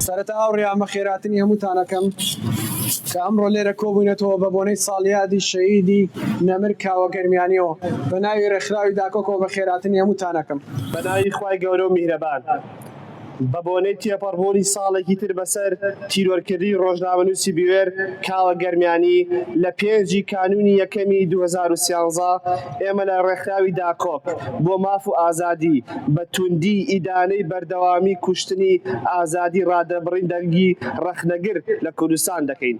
سەرەتا هاوڕێیان بەخێراتنی هەمووتان ئەکەم کە ئەمڕۆ لێرە کۆبووینەتەوە بە بۆنەی ساڵیادی شەهیدی نەمر کاوە گەرمیانیەوە بە ناوی ڕێکخراوی داکۆکەوە بەخێراتنی هەمووتان ئەکەم. بە ناوی خوای گەورە و میهرەبان. بە بۆنەی تێپەڕبوونی ساڵێکی تر بەسەر تیرۆرکردنی ڕۆژنامەنووسی بوێر کاوە گەرمیانی لە پێنجی کانوونی یەکەمی 2013 ئێمە لە ڕێکخراوی داکۆک بۆ ماف و ئازادی بە توندی ئیدانەی بەردەوامی کوشتنی ئازادی ڕادەربڕین دەنگی ڕەخنەگر لە کوردستان دەکەین.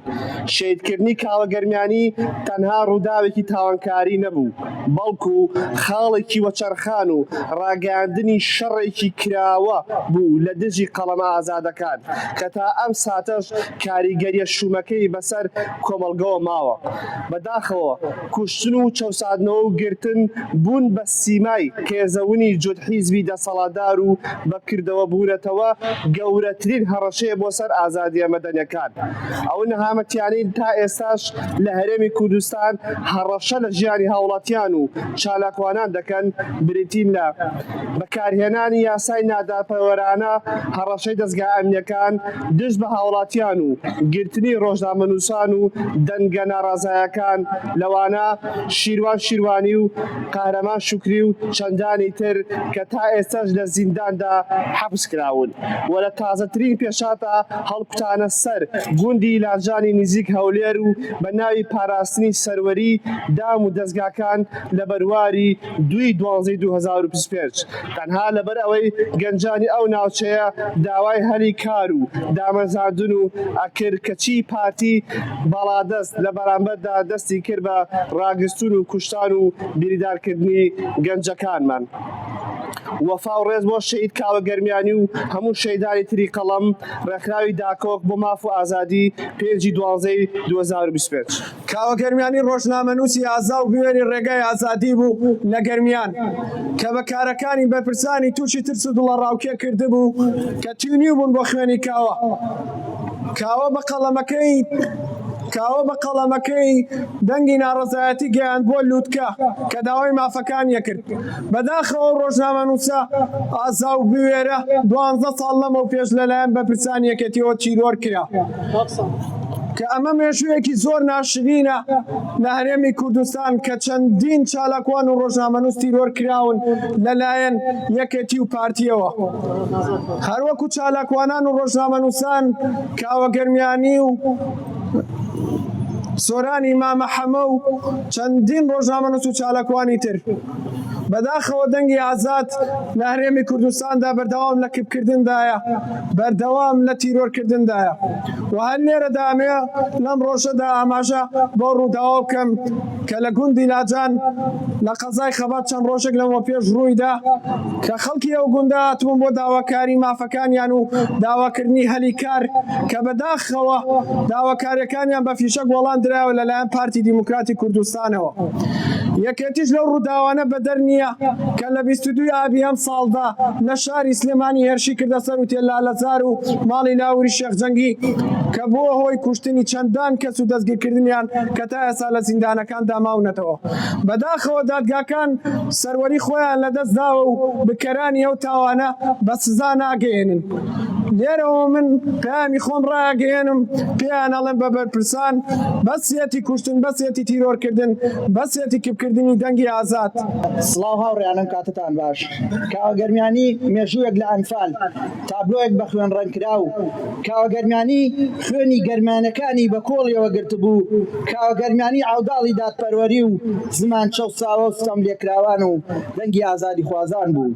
شەهیدکردنی کاوە گەرمیانی تەنها ڕووداوێکی تاوانکاری نەبوو، بەڵکو خاڵێکی وەچەرخان و ڕاگەیاندنی شەڕێکی کراوە بوو لە دژی قەڵەمە ئازادەکان کە تا ئەم ساتەش کاریگەریە شومەکەی بەسەر کۆمەڵگەوە ماوە. بەداخەوە کوشتن و چەوساندنەوە و گرتن بوون بە سیمای قێزەونی جوت حیزبی دەسەڵاتدار و بە کردەوە بوونەتەوە گەورەترین هەڕەشەیە بۆ سەر ئازادیە مەدەنیەکان. ئەو نەهامەتیانەی تا ئێستاش لە هەرێمی کوردستان هەڕەشە لە ژیانی هاوڵاتیان و چالاکوانان دەکەن بریتین لە، بەکارهێنانی یاسای نادادپەروەرانە، هەڕەشەی دەزگا ئەمنیەکان دژ بە هاوڵاتیان و گرتنی ڕۆژنامەنووسان و دەنگە ناڕازایەکان لەوانە شیروان شیروانی و قەهرەمان شوکری و چەندانی تر کە تا ئێستاش لە زینداندا حەپس کراون و لە تازەترین پێشهاتە هەڵکوتانە سەر گوندی لاجانی نزیک هەولێر و بە ناوی پاراستنی سەروەری دام و دەزگاکان لە بەرواری دووی دوانزەی 2025 تەنها لەبەر ئەوەی گەنجانی ئەو ناوچەیە داوای هەلی کار و دامەزاندن و ئەکرد کەچی پارتی باڵادەست لە بەرامبەردا دەستی کرد بە ڕاگرتن و کوشتان و بریندارکردنی گەنجەکانمان. وەفا و ڕێز بۆ شەهید کاوە گەرمیانی و هەموو شەهیدانی تری قەڵەم، ڕێکخراوی داکۆک بۆ ماف و ئازادی، پێنجی دوانزەی 2025. کاوە گەرمیانی ڕۆژنامەنووسی ئازا و بوێری ڕێگای ئازادی بوو لە گەرمیان، کە بە کارەکانی بەرپرسانی تووشی ترس و دڵەڕاوکێ کردبوو کە تینوو بوون بۆ خوێنی کاوە. کاوە بە قەڵەمەکەی کاوە بە قەڵەمەکەی دەنگی ناڕەزایەتی گەیاندبووە لووتکە کە داوای مافەکانی ئەکرد. بەداخەوە ئەو ڕۆژنامەنووسە ئازا و بوێرە دوانزە ساڵ لەمەوپێش لەلایەن بەرپرسانی یەکێتیەوە تیرۆر کرا. کە ئەمە مێژوویەکی زۆر ناشرینە لە هەرێمی کوردستان کە چەندین چالاکوان و ڕۆژنامەنووس تیرۆر کراون لەلایەن یەکێتی و پارتیەوە هەروەکو چالاکوانان و ڕۆژنامەنووسان کاوە گەرمیانی و سۆرانی مامە حەمە و چەندین ڕۆژنامەنووس و چالاکوانی تر. بەداخەوە دەنگی ئازاد لە هەرێمی کوردستاندا بەردەوام لە کپکردندایە، بەردەوام لە تیرۆرکردندایە و هەر لێرەدا ئەمەوێ لەم ڕۆژەدا ئاماژە بەو ڕووداوە بکەم کە لە گوندی لاجان لە قەزای خەبات چەند ڕۆژێک لەمەوپێش ڕوویدا کە خەڵکی ئەو گوندە هاتبوون بۆ داواکاری مافەکانیان و داواکردنی هەلی کار کە بەداخەوە داواکاریەکانیان بە فیشەک وەڵام درایەوە لەلایەن پارتی دیموکراتی کوردستانەوە. یەکێتیش لەو ڕووداوانە بەدەر نییە کە لە 22 ئابی ئەم ساڵدا لە شاری سلێمانی هێرشی کردە سەر ئوتێل لالەزار و ماڵی لاوری شێخ جەنگی کە بووە هۆی کوشتنی چەندان کەس و دەستگیرکردنیان کە تا ئێستا لە زیندانەکاندا ماونەتەوە. بەداخەوە دادگاکان سەروەری خۆیان لەدەست داوە و بکەرانی ئەو تاوانە بە سزا ناگەیەنن. لێرەوە من پەیامی خۆم ڕاگەیەنم پێیان ئەڵێم بە بەرپرسان بەسیەتی کوشتن بەسیەتی تیرۆرکردن بەسیەتی کپکردنی دەنگی ئازاد. سڵاو هاوڕێیان ئەم کاتەتان باش. کاوە گەرمیانی مێژووێک لە ئەنفال، تابلۆیەک بە خوێن ڕەنگکراو. کاوە گەرمیانی خوێنی گەرمیانەکانی بە کۆڵیەوە گرتبوو. کاوە گەرمیانی عەوداڵی دادپەروەری و زمان چەوساوە و ستەملێکراوان و دەنگی ئازادیخوازان بوو.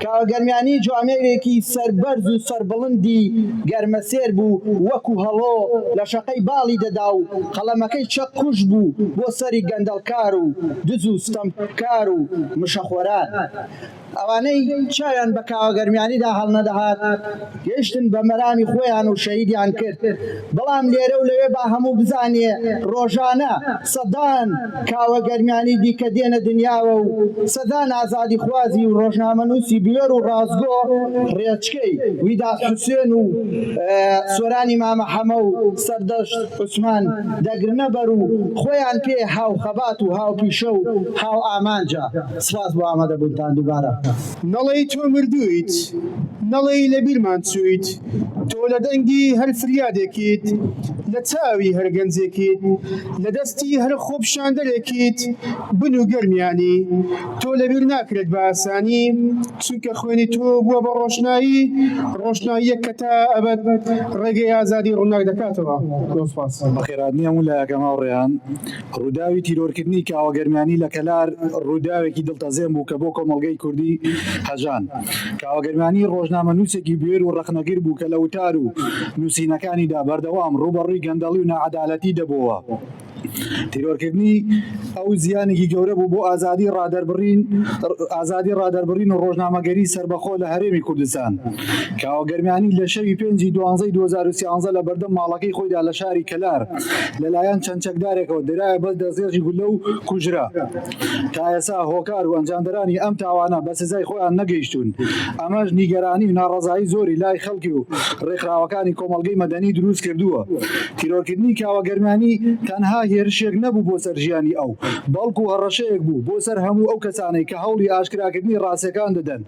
کاوە گەرمیانی جوامێرێکی سەربەرز و سەربڵندی گەرمەسێر بوو، وەکو هەڵۆ لە شەقەی باڵی دەدا و قەڵەمەکەی چەک کوژ بوو بۆ سەری گەندەڵکار و دز و ستەمکار و مشەخۆران. ئەوانەی چاویان بە کاوە گەرمیانیدا هەڵنەدەهات گەیشتن بە مەرامی خۆیان و شەهیدیان کرد، بەڵام لێرە و لەوێ با هەموو بزانێ ڕۆژانە سەدان کاوە گەرمیانی دیکە دێنە دنیاوە و سەدان ئازادیخوازی و ڕۆژنامەنووسی بوێر و ڕاستگۆ ڕێچکەی ویداد حوسێن و سۆرانی مامە حەمە و سەردەشت عوسمان دەگرنە بەر و خۆیان پێ هاوخەبات و هاوپیشە و هاوئامانجە. سپاس بۆ ئامادەبوونتان دووبارە. نەڵێی تۆ مردوویت، نەڵێی لە بیرمان چوویت، تۆ لە دەنگی هەر فریادێکیت، لە چاوی هەر گەنجێکیت، لە دەستی هەر خۆپیشاندەرێکیت، بن و گەرمیانی تۆ لەبیر ناکرێت بە ئاسانی، چونکە خوێنی تۆ بووە بە ڕۆشنایی، ڕۆشناییەک کە تا ئەبەد ڕێگەی ئازادی ڕووناک دەکاتەوە. زۆر سوپاس. بەخێرهاتنی هەموو لایەکەم هاوڕێیان. ڕووداوی تیرۆرکردنی کاوە گەرمیانی لە کەلار ڕووداوێکی دڵتەزێن بوو کە بۆ کۆمەڵگەی کوردی هەژان. کاوە گەرمیانی ڕۆژنامەنووسێکی بوێر و ڕەخنەگر بوو کە لە وتار و نووسینەکانیدا بەردەوام ڕووبەڕووی گەندەڵی و ناعەدالەتی دەبۆوە. تیرۆرکردنی ئەو زیانێکی گەورە بوو بۆ ئازادی ڕادەربڕین ئازادی ڕادەربڕین و ڕۆژنامەگەری سەربەخۆ لە هەرێمی کوردستان. کاوە گەرمیانی لە شەوی پێنجی دوانزەی 2013 لە بەردەم ماڵەکەی خۆیدا لە شاری کەلار لەلایەن چەند چەکدارێکەوە درایە بەر دەستڕێژی گوللە و کوژرا. تا ئێستا هۆکار و ئەنجامدەرانی ئەم تاوانە بە سزای خۆیان نەگەیشتوون، ئەمەش نیگەرانی و ناڕەزایی زۆری لای خەڵکی و ڕێکخراوەکانی کۆمەڵگەی مەدەنی دروست کردووە. تیرۆرکردنی کاوە گەرمیانی تەنها هێرشێک نەبوو بۆ سەر ژیانی ئەو، بەڵکو هەڕەشەیەک بوو بۆ سەر هەموو ئەو کەسانەی کە هەوڵی ئاشکراکردنی ڕاستیەکان دەدەن.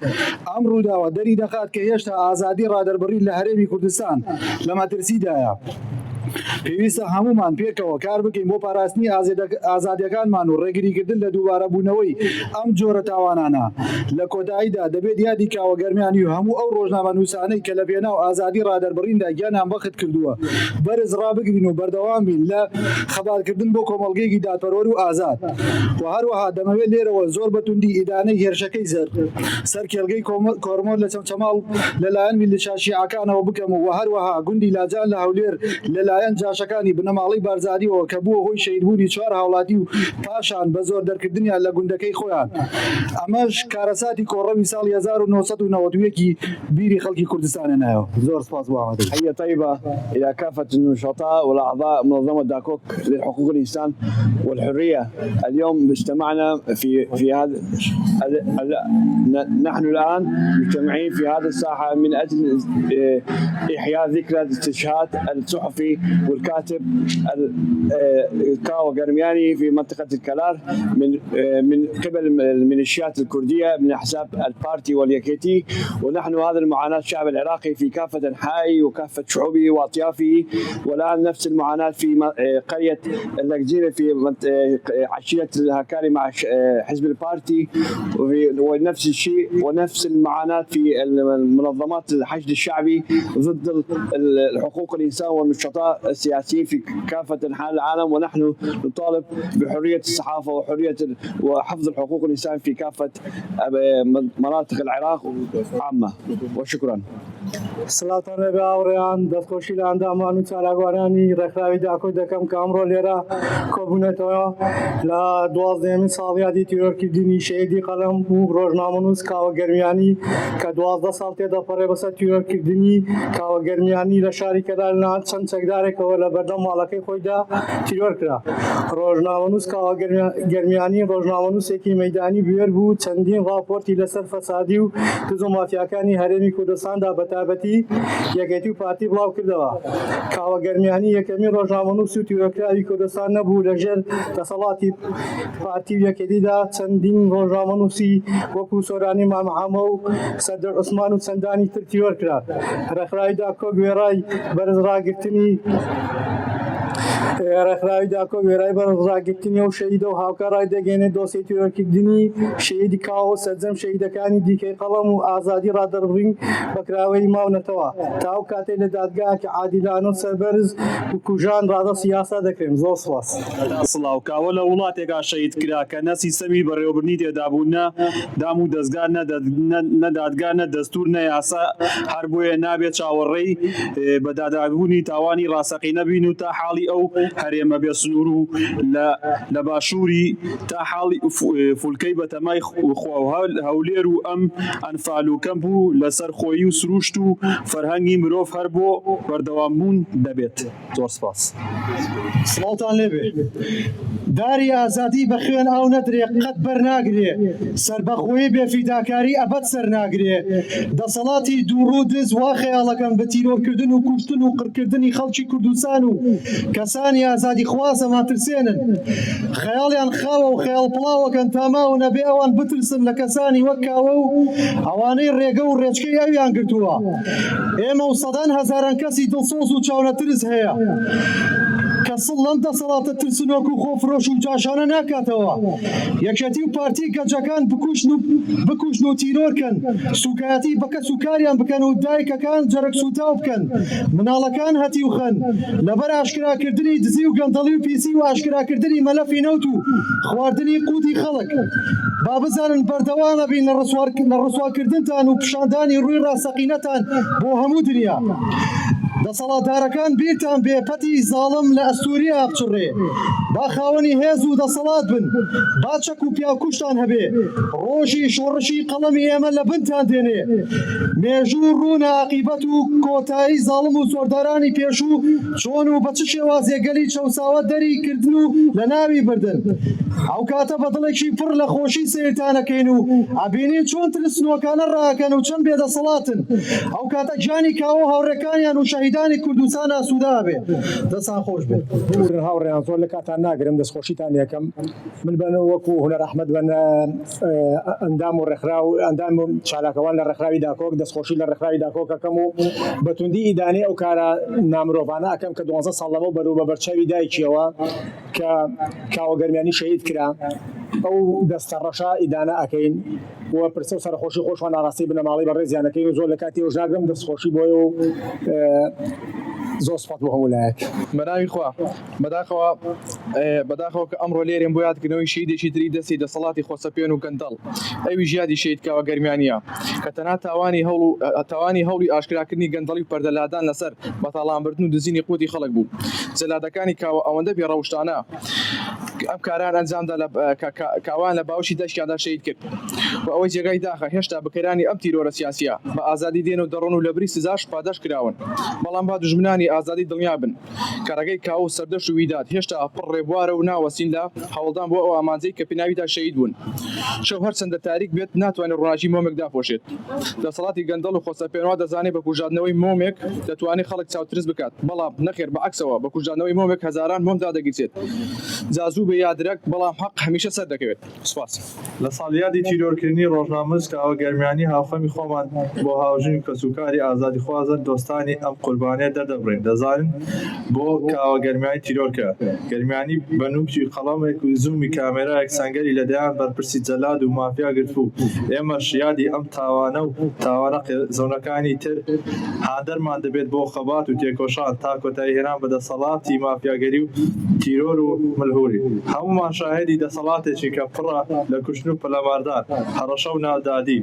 ئەم ڕووداوە دەریدەخات کە هێشتا ئازادی ڕادەربڕین لە هەرێمی کوردستان لە مەترسیدایە. پێویستە هەموومان پێکەوە کار بکەین بۆ پاراستنی ئازادییەکانمان و ڕێگریکردن لە دووبارەبوونەوەی ئەم جۆرە تاوانانە. لە کۆتاییدا دەبێت یادی کاوە گەرمیانی و هەموو ئەو ڕۆژنامەنووسانەی کە لە پێناو ئازادی ڕادەربڕیندا گیانیان بەخت کردووە بەرز ڕابگرین و بەردەوام بین لە خەباتکردن بۆ کۆمەڵگەیەکی دادپەروەر و ئازاد. و هەروەها دەمەوێت لێرەوە زۆر بە توندی ئیدانەی هێرشەکەی سەر کێڵگەی کۆرمۆر لە چەمچەماڵ لەلایەن میلیشا شیعەکانەوە بکەم و هەروەها گوندی لاجان لە هەولێر لەلایەن جاشەکانی بنەماڵەی بارزانیەوە کە بووە هۆی شەهیدبوونی چوار هاوڵاتی و پاشان بە زۆر دەرکردنیان لە گوندەکەی خۆیان ئەمەش کارەساتی کۆڕەوی ساڵی 1991 ی بیری خەڵکی کوردستان هێنایەوە. زۆر سپاس بۆ ئامادەگی. تحية طيبة إلى كافة النشطاء والأعضاء منظمة داكوك للحقوق الإنسان والحرية اليوم اجتمعنا في في هذا نحن الآن مجتمعين في هذه الساحة من أجل إحياء ذكرى استشهاد الصحفي والكاتب كاو قرمياني في منطقة الكلار من من قبل الميليشيات الكردية من أحزاب البارتي واليكيتي ونحن هذا المعاناة الشعب العراقي في كافة أنحائه وكافة شعوبه وأطيافه والآن نفس المعاناة في قرية اللقجينة في عشيرة الهكاري مع حزب البارتي ونفس الشيء ونفس المعاناة في المنظمات الحشد الشعبي ضد الحقوق الإنسان والنشطاء السياسيين في كافة أنحاء العالم ونحن نطالب بحرية الصحافة وحرية وحفظ الحقوق الإنسان في كافة مناطق العراق عامة وشكرا. سڵاوتان لێبێ هاوڕێیان، دەستخۆشی لە ئەندامان و چالاکوانانی ڕێکخراوی داکۆک دەکەم کە ئەمڕۆ لێرە کۆبوونەتەوە لە دوازدەیەمین ساڵیادی تیرۆرکردنی شەهیدی قەڵەم و ڕۆژنامەنووس کاوە گەرمیانی کە 12 ساڵ تێدەپەڕێ بەسەر تیرۆرکردنی کاوە گەرمیانی لە شاری کەلار لەلایەن چەند چەکدارێکەوە لە بەردەم ماڵەکەی خۆیدا تیرۆر کرا. ڕۆژنامەنووس کاوە گەرمیانی ڕۆژنامەنووسێکی مەیدانی بوێر بوو، چەندین ڕاپۆرتی لەسەر فەسادی و دز و مافیاکانی هەرێمی کوردستاندا بەتایبەتی یەکێتی و پارتی بڵاوکردەوە. کاوە گەرمیانی یەکەمین ڕۆژنامەنووس و تیرۆرکراوی کوردستان نەبوو لەژێر دەسەڵاتی پارتی و یەکێتیدا چەندین ڕۆژنامەنووسی وەکو سۆرانی مامە حەمە و سەردار عوسمان و چەندانی تر تیرۆر کران. ڕێکخراوی داکۆک وێڕای بەرز ڕاگرتنی ڕێکخراوی داکۆک وێرای بەرز ڕاگرتنی ئەو شەهیدە و هاوکار ڕایدەگەیەنێت دۆسیەی تیرۆرکردنی شەهیدی کاوە و سەرجەم شەهیدەکانی دیکەی قەڵەم و ئازادی ڕادەربڕین بە کراوەیی ماونەتەوە تا ئەو کاتەی لە دادگایەکی عادیلانە و سەربەرز بکوژان ڕادەستی یاسا دەکرێن. زۆر سوپاس. سڵاو. کاوە لە وڵاتێکا شەهید کرا کە نە سیستەمی بەڕێوەبردنی تێدا بوو، نە دام و دەزگا، نە دادگا، نە دەستوور، نە یاسا، هەر بۆیە نابێ چاوەڕێی بە داداگبوونی تاوانی ڕاستەقینە بین و تا حاڵی ئەو هەرێمە بێ سنوور و لە لە باشووری تا حاڵی فولکەی بەتەمای خوا و هەولێر و ئەم ئەنفال و کەمپ و لەسەر خۆیی و سرووشت و فەرهەنگی مرۆڤ هەر بۆ بەردەوام بوون دەبێت. زۆر سپاس. سڵاوتان لێبێ. داری ئازادی بە خوێن ئاو نەدرێ قەت بەر ناگرێ، سەربەخۆیی بێ فیداکاری ئەبەد سەر ناگرێ. دەسەڵاتی دووڕوو دز وا خەیاڵەکەن بە تیرۆرکردن و کوشتن و قڕکردنی خەڵکی کوردستان و کەسانی ئازادیخواز ئەمانترسێنن. خەیاڵیان خاوە و خەیاڵ پڵاوەکەن تا ماون ئەبێ ئەوان بترسن لە کەسانی وەک کاوە و ئەوانەی ڕێگە و ڕێچکەی ئەویان گرتووە. ئێمە و سەدان هەزاران کەسی دڵسۆز و چاونەترس هەیە کە سڵ لەم دەسەڵاتە ترسنۆک و خۆفرۆش و جاشانە ناکاتەوە. یەکێتی و پارتی گەنجەکان بکوژن و بکوژن و تیرۆر کەن، سوکایەتی بە کەس و کاریان بکەن و دایکەکان جەرگ سوتاو بکەن، مناڵەکان هەتیو خەن، لەبەر ئاشکراکردنی دزی و گەندەڵی و پیسی و ئاشکراکردنی مەلەفی نەوت و خواردنی قوتی خەڵک. با بزانن بەردەوام ئەبین لە ڕسواکردنتان و پیشاندانی ڕووی ڕاستەقینەتان بۆ هەموو دنیا. دەسەڵاتدارەکان بیرتان بێ پەتی زاڵم لە ئەستووریا بچڕێ. با خاوەنی هێز و دەسەڵات بن. با چەک و پیاوکوژتان هەبێ. ڕۆژی شۆڕشی قەڵەمی ئێمە لە بنتان دێنێ. مێژوو ڕوونە ئاقیبەت و کۆتایی زاڵم و زۆردارانی پێشوو چۆن و بە چ شێوازێک گەلی چەوساوە دەری کردن و لە ناوی بردن. ئەو کاتە بە دڵێکی پڕ لە خۆشی سەیرتان ئەکەین و ئەبینین چۆن ترسنۆکانە ڕائەکەن و چەند بێدەسەڵاتن. ئەو کاتە گیانی کاوە و هاوڕێکانیان و شەهیدانی کوردستان ئاسوودە ئەبێ. دەستان خۆش بێت. ببورن هاوڕێیان زۆر لە کاتان ناگرم دەستخۆشیتان لێکەم من بە وەکو هونەر ئەحمەد بە ئەندام و ڕێکخراو ئەندام و چالاکەوان لە ڕێکخراوی داکۆک دەستخۆشی لە ڕێکخراوی داکۆک ئەکەم و بە توندی ئیدانەی ئەو کارە نامرۆڤانە ئەکەم کە دوانزە ساڵ لەمەو بەر و بە بەرچاوی دایکیەوە کە کاوە گەرمیانی شەهید کرا ئەو دەستە ڕەشە ئیدانە ئەکەین و پرسە و سەرخۆشی خۆشمان ئاراستەی بنەماڵەی بەڕێزیان ئەکەین و زۆر لە کاتی ئێوەش ناگرم دەستخۆشی بۆی و زۆر سوپاس بۆ هەموو لایەک. بەناوی خوا بەداخەوە بەداخەوە کە ئەمڕۆ لێرەین بۆ یادکردنەوەی شەهیدێکی تری دەستی دەسەڵاتی خۆسەپێن و گەندەڵ ئەویش یادی شەهید کاوە گەرمیانییە کە تەنها تاوانی هەوڵ و تاوانی هەوڵی ئاشکراکردنی گەندەڵی و پەردەلادان لەسەر بەتاڵانبردن و دزینی قوتی خەڵک بوو جەلادەکانی کاوە ئەوەندە بێ ڕەوشتانە ئەم کارەیان ئەنجامدا لە کاوەیان لە باوەشی دایکیاندا شەهید کرد و ئەوەی جێگای داخە هێشتا بکەرانی ئەم تیرۆرە سیاسیە بە ئازادی دێن و دەڕۆن و لەبری سزاش پاداشت کراون بەڵام با دوژمنانی ئازادی دڵنیا بن کە ڕێگەی کاوە و سەردەشت و ویداد هێشتا پڕ ڕێبوارە و ناوەستین لە هەوڵدان بۆ ئەو ئامانجەی کە پێناویدا شەهید بوون. شەو هەرچەندە تاریک بێت ناتوانێت ڕووناکی مۆمێک داپۆشێت. دەسەڵاتی گەندەڵ و خۆسەپێن وا دەزانێت بە کوژاندنەوەی مۆمێک دەتوانێت خەڵک چاوترس بکات، بەڵام نەخێر بە عەکسەوە بە کوژاندنەوەی مۆمێک هەزاران مۆم دادەگیرسێت. جا زوو بێ یا درەنگ بەڵام حەق هەمیشە سەردەکەوێت. سوپاس. لە ساڵیادی تیرۆرکردنی ڕۆژنامەنووس کاوە گەرمیانی هاوخەمی خۆمان بۆ هاوژین و کەسوکاری ئازادیخوازن دۆستانی ئەم قوربانیە دەردەبڕین دەزانن بۆ کاوە گەرمیانی تیرۆر کرا گەرمیانی بە نوکی قەڵەمێک و زوومی کامێرایەک سەنگەری لە دەیان بەرپرسی جەلاد و مافیا گرتبوو ئێمەش یادی ئەم تاوانە و تاوانە قێزەونەکانی تر هاندەرمان دەبێت بۆ خەبات و تێکۆشان تا کۆتاییهێنان بە دەسەڵاتی مافیاگەری و تیرۆر و ملهوڕی. هەموومان شاهێدی دەسەڵاتێکین کە پڕە لە کوشتن و پەلاماردان، هەڕەشە و نادادی.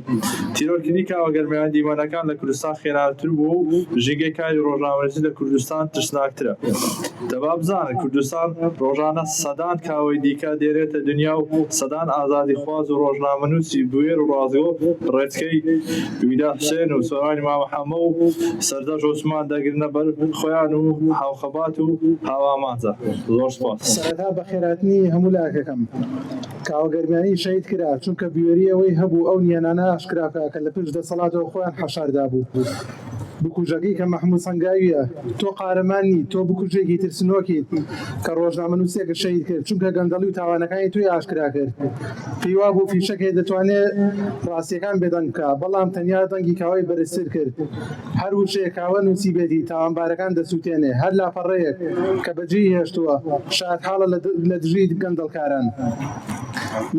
تیرۆرکردنی کاوە گەرمیانی دیمەنەکان لە کوردستان خێراتر بووە و ژینگەی کاری ڕۆژنامەنووسی لە کوردستان ترسناکترە. دەبا بزانن کوردستان ڕۆژانە سەدان کاوەی دیکە دێنێتە دنیا و سەدان ئازادیخواز و ڕۆژنامەنووسی بوێر و ڕاستگۆ ڕێچکەی ویداد حوسێن و سۆرانی مامە حەمە و سەردەشت عوسمان دەگرنە بەر خۆیان و هاوخەبات و هاوئامانجە. زۆر سوپاس. سەرەتا بەخێرهاتنی هەموو لایەکەکەم. کاوە گەرمیانی شەهید کرا چونکە بوێری ئەوەی هەبوو ئەو نیەنانە ئاشکرا بکا کە لە پشت دەسەڵاتەوە خۆیان حەشار دابوو. بکوژەکەی کە مەحمود سەنگاویە تۆ قارەمان نیت تۆ بکوژێکی ترسنۆکیت کە ڕۆژنامەنوسێکت شەهید کرد چونکە گەندەڵی و تاوانەکانی تۆی ئاشکرا کرد پێی وابوو فیشەکێ دەتوانێ ڕاستیەکان بێدەنگ بکا بەڵام تەنیا دەنگی کاوەی بەرزتر کرد هەر وشەیەک کاوە نوسیبێتی تاوانبارەکان دەسوتێنێ هەر لاپەڕەیەک کە بەجێی هێشتووە شایەتحاڵە لە دژی گەندەڵکاران.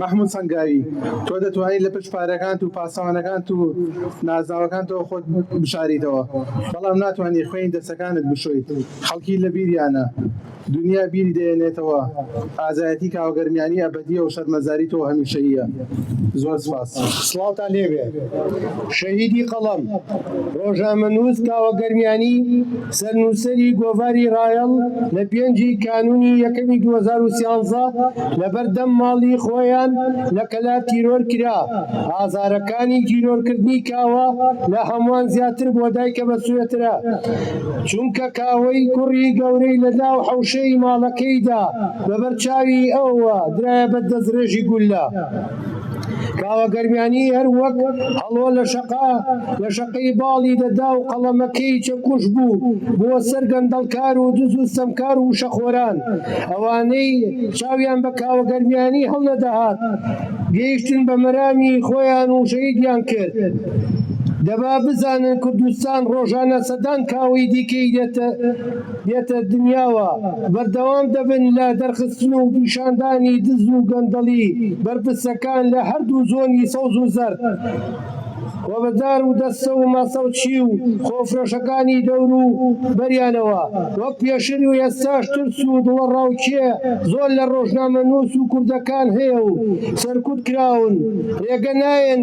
مەحمود سەنگاوی، تۆ دەتوانیت لە پشت پارەکانت و پاسەوانەکانت و نازناوەکانتەوە خۆت بشاریتەوە، بەڵام ناتوانی خوێنی دەستەکانت بشۆیت. خەڵکی لە بیریانە. دونیا بیری دەیەنێتەوە. ئازایەتی کاوە گەرمیانی ئەبەدیە و شەرمەزاری تۆ هەمیشەییە. زۆر سپاس. سڵاوتان لێبێ شەهیدی قەڵەم، ڕۆژنامەنووس کاوە گەرمیانی، سەرنووسەری گۆڤاری ڕایەڵ لە پێنجی کانوونی یەکەمی 2013 لەبەردەم ماڵی خۆیان لە کەلار تیرۆر کرا، ئازارەکانی تیرۆرکردنی کاوە لە هەمووان زیاتر بۆ دایکە بەسوێترە، چونکە کاوەی کوڕی گەورەی لە ناو حەوشەی ماڵەکەیدا بەبەر چاوی ئەوەوە درایە بەر دەستڕێژی گوللە. کاوە گەرمیانی هەر وەک هەڵۆ لە شەقا لە شەقەی باڵی دەدا و قەڵەمەکەی چەکوش بوو بۆ سەر گەندەڵکار و دز و ستەمکار و وشەخۆران. ئەوانەی چاویان بە کاوە گەرمیانی هەڵنەدەهات گەیشتن بە مەرامی خۆیان و شەهیدیان کرد. دەبا بزانن کوردستان ڕۆژانە سەدان کاوەی دیکەی دێتە دێتە دنیاوە، بەردەوام دەبن لە دەرخستن و پیشاندانی دز و گەندەڵی بەرپرسەکان لە هەردوو زۆنی سەوز و زەرد و بە دار و دەستە و ماسەوچی و خۆفرۆشەکانی دەور و بەریانەوە. وەک پێشر و ئێستاش ترس و دڵەڕاوکێ زۆر لە ڕۆژنامەنووس و کوردەکان هەیە و سەرکوت کراون، ڕێگە نایەن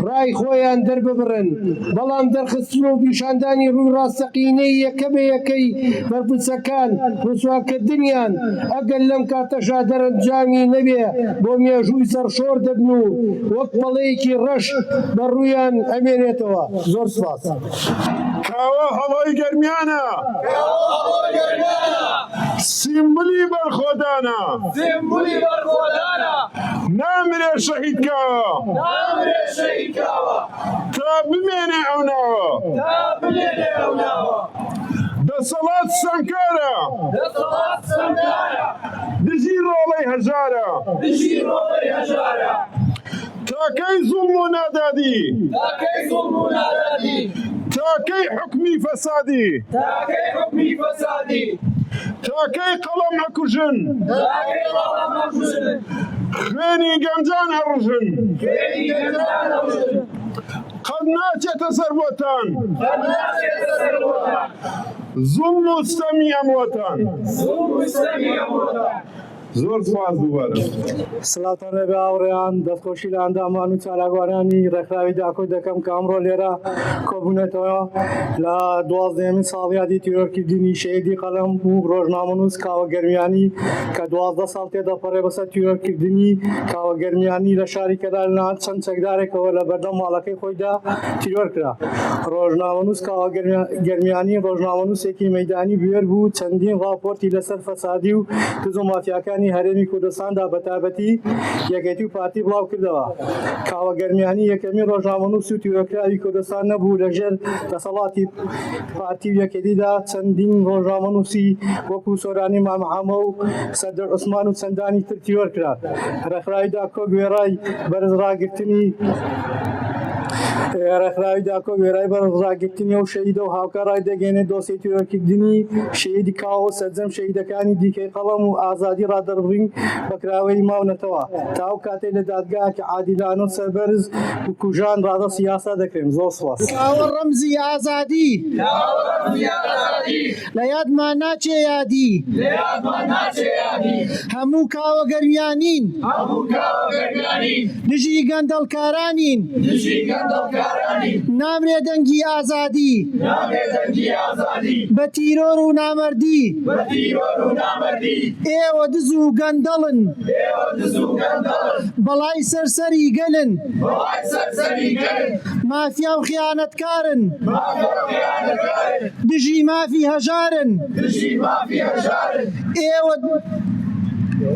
ڕای خۆیان دەرببڕن. بەڵام دەرخستن و پیشاندانی ڕووی ڕاستەقینەی یەکە بە یەکەی بەرپرسەکان، ڕسواکردنیان، ئەگەر لەم کاتەشا دەرەنجامی نەبێ بۆ مێژووی سەرشۆڕ دەبن و وەک پەڵەیەکی ڕەش بە ڕوویان ئەمێنێتەوە. زۆر سوپاس. کاوە هەڵۆی گەرمیانە. سیمبولی بەرخۆدانە. نامرێ شەهید کاوە. تا بمێنێ ئەو ناوە. تا بمێنێ ئەو ناوە. دەسەڵات ستەمکارە. دەسەڵات ستەمکارە. دژی ڕۆڵەی هەژارە. دژی ڕۆڵەی هەژارە. تا کەی زوڵم و نادادی. تا کەی زوڵم و نادادی. تا کەی حوکمی فەسادی. تا کەی حوکمی فەسادی. تا کەی قەڵەم ئەکوژن. تا کەی قەڵەم ئەکوژن. خوێنی گەنجان ئەڕژن. خوێنی گەنجان ئەڕژن. قەت ناچێتە سەر بۆتان. قەت ناچێتە سەر بۆتان. زوڵم و ستەمی ئەمڕۆتان. زوڵم و ستەمی ئەمڕۆتان. زۆر سوپاس دووبارە. سڵاوتان لێبێ هاوڕێیان، دەستخۆشی لە ئەندامان و چالاکوانانی ڕێکخراوی داکۆک دەکەم کە ئەمڕۆ لێرە کۆبوونەتەوە لە دوازدەیەمین ساڵیادی تیرۆرکردنی شەهیدی قەلەم و ڕۆژنامەنووس کاوە گەرمیانی کە 12 ساڵ تێدەپەڕێ بەسەر تیرۆرکردنی کاوە گەرمیانی لە شاری کەلار لەلایەن چەند چەکدارێکەوە لە بەردەم ماڵەکەی خۆیدا تیرۆر کرا. ڕۆژنامەنووس کاوە گەرمیانی ڕۆژنامەنووسێکی مەیدانی بوێر بوو، چەندین ڕاپۆرتی لەسەر فەسادی و دز و مافیاکانی هەرێمی کوردستاندا بەتایبەتی یەکێتی و پارتی بڵاوکردەوە. کاوە گەرمیانی یەکەمین ڕۆژنامەنووس و تیرۆرکراوی کوردستان نەبوو لەژێر دەسەڵاتی پارتی و یەکێتیدا چەندین ڕۆژنامەنووسی وەکو سۆرانی مامە حەمە و سەردار عوسمان و چەندانی تر تیرۆر کران. ڕێکخراوی داکۆک وێڕای بەرز ڕاگرتنی ڕێکخراوی داکۆک وێڕای بەرز ڕاگرتنی ئەو شەهیدە و هاوکار ڕایدەگەیەنێت دۆسیەی تیرۆرکردنی شەهیدی کاوە و سەرجەم شەهیدەکانی دیکەی قەڵەم و ئازادی ڕادەربڕین بە کراوەیی ماونەتەوە تا ئەو کاتەی لە دادگایەکی عادیلانە و سەربەرز بکوژان ڕادەستی یاسا دەکرێن. زۆر سوپاس. کاوە ڕەمزی ئازادی. کاوە ڕەمزی ئازادی. لە یادمان ناچێ یادی. لە یادمان ناچێ یادی. هەموو کاوە گەرمیانین. هەموو کاوە گەرمیانین. دژی گەندەڵکارانین. دژی گەندەڵکارانین. نامرێ دەنگی ئازادی. نامرێ دەنگی ئازادی. بە تیرۆر و نامەردی. بە تیرۆر و نامەردی. ئێوە دز و گەندەڵن. ئێوە دز و گەندەڵن. بەڵای سەر سەری گەلن. بەڵای سەر سەری گەلن. مافیا و خیانەتکارن. مافیا و خیانەتکارن. دژی مافی هەژارن. دژی مافی هەژارن. ئێوە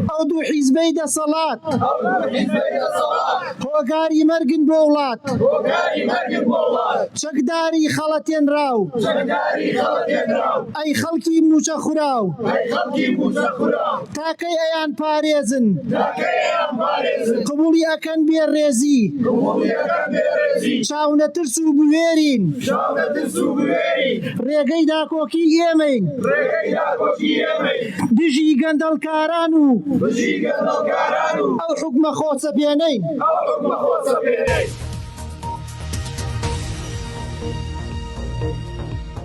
ئەو دوو حیزبەی دەسەڵات. ئەو دوو حیزبەی دەسەڵات. هۆکاری مەرگن بۆ وڵات. هۆکاری مەرگن بۆ وڵات. چەکداری خەڵەتێنراو. چەکداری خەڵەتێنراو. ئەی خەڵکی مووچە خوراو. ئەی خەڵکی مووچە خوراو. تا کەی ئەیان پارێزن. تا کەی ئەیان پارێزن. قبوڵی ئەکەن بێ ڕێزی. قبوڵی ئەکەن بێ ڕێزی. چاونەترس و بوێرین. چاونەترس و بوێرین. ڕێگەی داکۆکی ئێمەین. ڕێگەی داکۆکی ئێمەین. دژی گەندەڵکاران و. بژی گەندەڵکاران و. ئەو حوکمە خۆسەپێنەی. ئەو حوکمە خۆسەپێنەی.